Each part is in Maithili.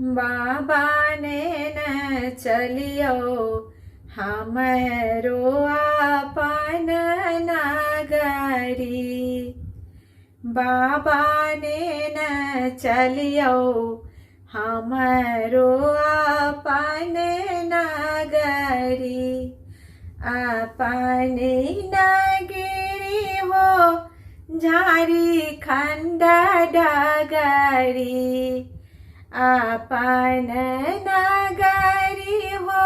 बाबा ने चलियौ हमरो अपन नगरी। बाबा ने चलियौ हमरो अपन नगरी। अपन नगरी हो झारखंड डगरी। अपन नगरी हो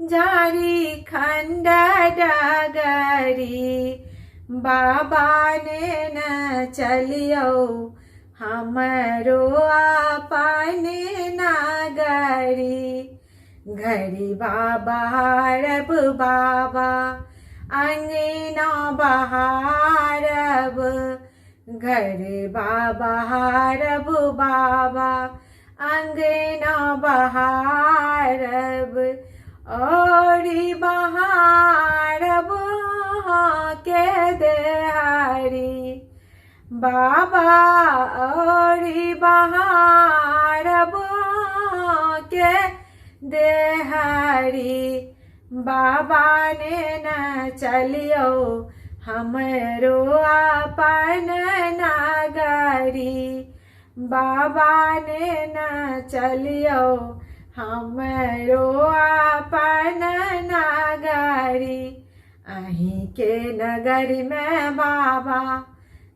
झारखंड डगरी। बाबा ने चलियौ हमरो अपन नगरी। घरी बाबा रब बाबा अंगना बहारब। घर बाबा रब बाबा अंगना बहारब। और बहारब के देहारी। बाबा और बहारब के देहारी। बाबा ने न चलियौ हमरो अपन नगरी। बाबा ने न चलियौ हमरो अपन नगरी। अहीं के नगरी में बाबा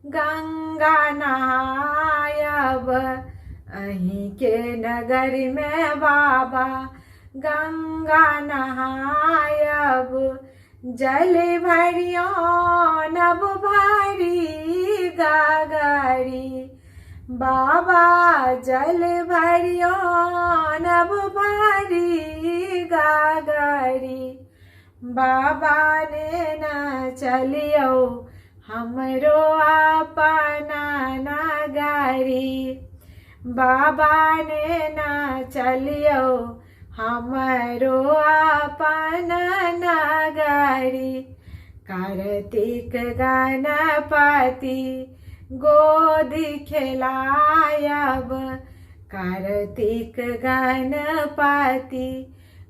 गंगा नहायब। अहीं के नगरी में बाबा गंगा नहायब। जल भरियो नब भारी गागरी। बाबा जल भरियो नब भारी गागरी। बाबा ने न चलियौ हमरो अपन नगरी। बाबा ने न चलियौ हमरो अपन नगरी। कार्तिक गणपति गोद खेलायब। कार्तिक गणपति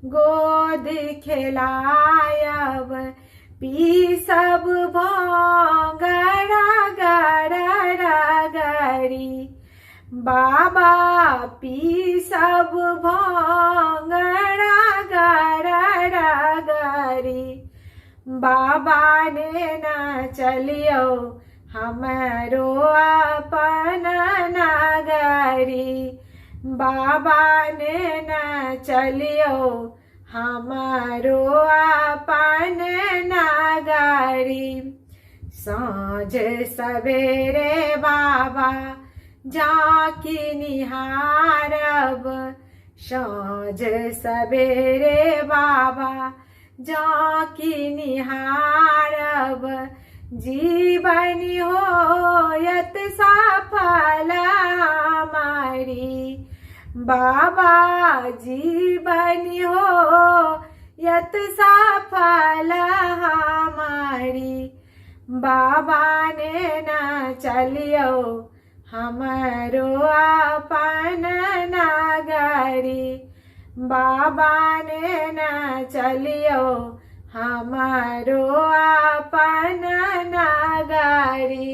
गोद खेलायब। पीसब भोंगरा गरी। बाबा पीसब भोंगरा गरी। बाबा ने न चलियौ हमरो अपन नगरी। बाबा ने न चलियौ हमरो अपन नगरी। साँझ सवेरे बाबा झाँकी निहारब। साँझ सवेरे बाबा झाँकी निहारब। जीवन होयत सफल हमारी। बाबा जीवन होयत सफल हमारी। बाबा ने न चलियौ हमरो अपन नगरी। बाबा ने न चलियौ हमरो अपन नगरी।